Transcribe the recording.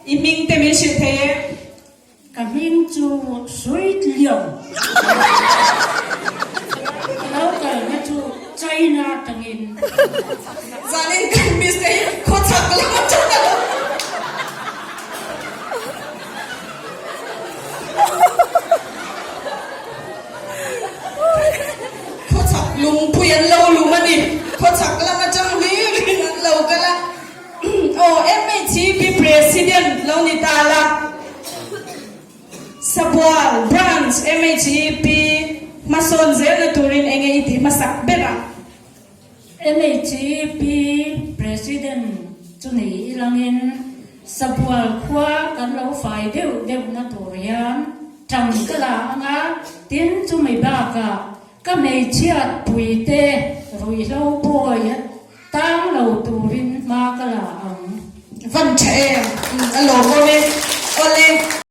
I hming te min hrilh thei e. Ka hming chu Sweet Lion. Ka lo kalna chu China atangin. Zanin kan miss te hi khawchhak lam atang a lo. Khawchhak lungpui an lo lum a ni. Khawchhak lam atang hlirin an lo kal a. Aw MHEP President lo ni ta la. Sabual Branch MHEP hmasawn zelna turin enge i tih hmasak ber ang? MHEP President chu ni ilangin Sabual khua kan lo fai deuh deuhna tur hian ṭang ka la ang a, tin chumi bakah ka hmeichhiat puite ruihhlo pawi tang lo turin hma ka la ang. Van ṭha em? A lawmawm e.